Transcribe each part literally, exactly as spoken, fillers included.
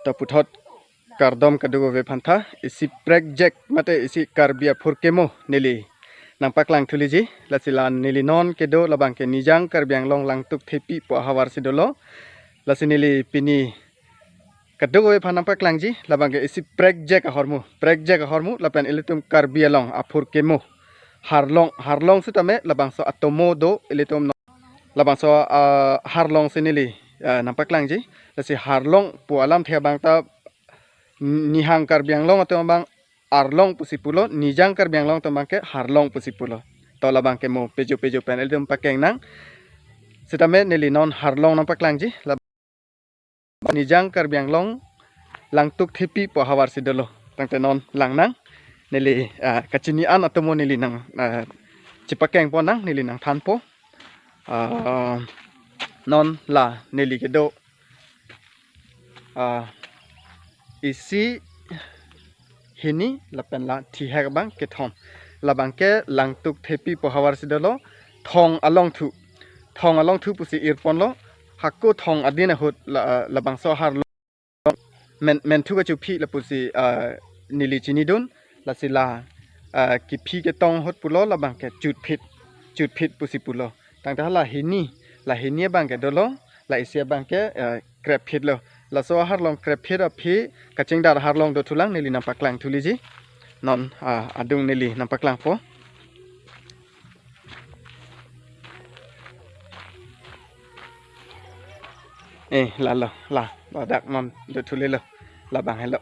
To puthot kardom kadokave aphanta, isi prekjak mate isi Karbi aphurkimo neli nangpaklang thuliji. Lasi la neli non kedo labang ke Nijang Karbi Anglong Langtuk Thepi pu ahavar si dolo. Lasi neli pini kadokave aphan nangpaklangji, labang ke isi prekjak ahormu, prekjak ahormu lapen ilitum Karbi Anglong aphurkimo harlong, harlong sitame labangso atomo do ilitum no-, labangso, ah, harlong si neli, ah, nangpaklangji. Lasi harlong pu alamthe abang ta Nihang Karbi Anglong atum abang arlong pusi pulo, Nijang Karbi Anglong atum abang ke harlong pusi pulo. To labang ke mo pejo pejo pen ilitum pakeng nang. Sitame neli non harlong nangpaklangji. Lab-, Nijang Karbi Anglong Langtuk Thepi pu ahavar si dolo. Tangte non lang nang. Neli, ah, kachini an atomo neli nang, ah, chepakengpo nang, neli nangthanpo. Ah, non la neli kedo, ah, isi, hini lapen la thihek abang kethom. Labang ke Langtuk Thepi pu ahavar si dolo, thong alongthu. Thong alongthu pusi irponlo. Hako thong adin ahut la, labangso harlong men, menthu kachophi lapusi, ah, neli chinidun. Lasi la, ah, kephi ketong ahut pulo, labang ke chutphit, chutphit pusi pulo. Tangte hala hini, la hini abang ke dolo, la isi abang ke, ah, krepphit lo. Laso harlong krepphit aphi kachingdar harlong dothulang, neli nangpaklang thuliji. Non, ah, adung neli nangpaklangpo. Eh, lalo, la, ladak non dothulelo, labang helo.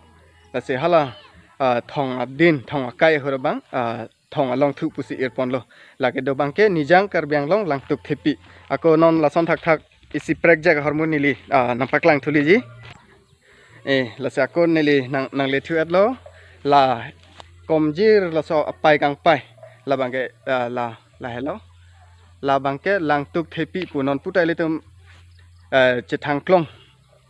Lasi hala, ah, thong adin, thong akai ahut abang, ah, thong alongthu pusi irponlo. Lake do abang ke Nijang Karbi Anglong Langtuk Thepi. Ako non lason thakthak isi prekjak ahormu neli, ah, nangpaklang thuliji. Eh, lasi ako neli nang, nanglethu-etlo. La komjir laso apai kangpai. Labang ke, ah, la, la helo. Labang ke Langtuk Thepi pu nonpu ta ilitum, eh, chethangklong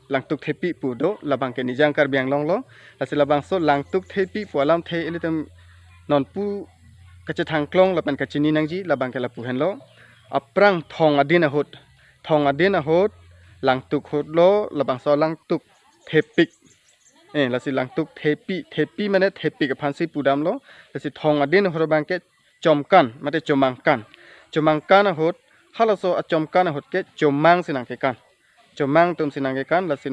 Langtuk Thepi pu do, labang ke Nijang Karbi Anglong lo. Lasi labangso Langtuk Thepi pu alamthe ilitum nonpu kachethangklong lapen kachini nangji, labang ke lapu henlo. Aphrang thong adin ahut, thong adin ahut, langtuk ahut lo, labangso langtuk thepik. Eh, lasi Langtuk Thepi, thepi mane thepik aphansi pudamlo. Lasi thong adin ahut abang ke chomkan, mate chomangkan. Chomangkan ahut, halaso achomkan ahut ke chomang si nangkekan. Chomang atum si nangkekan, lasi non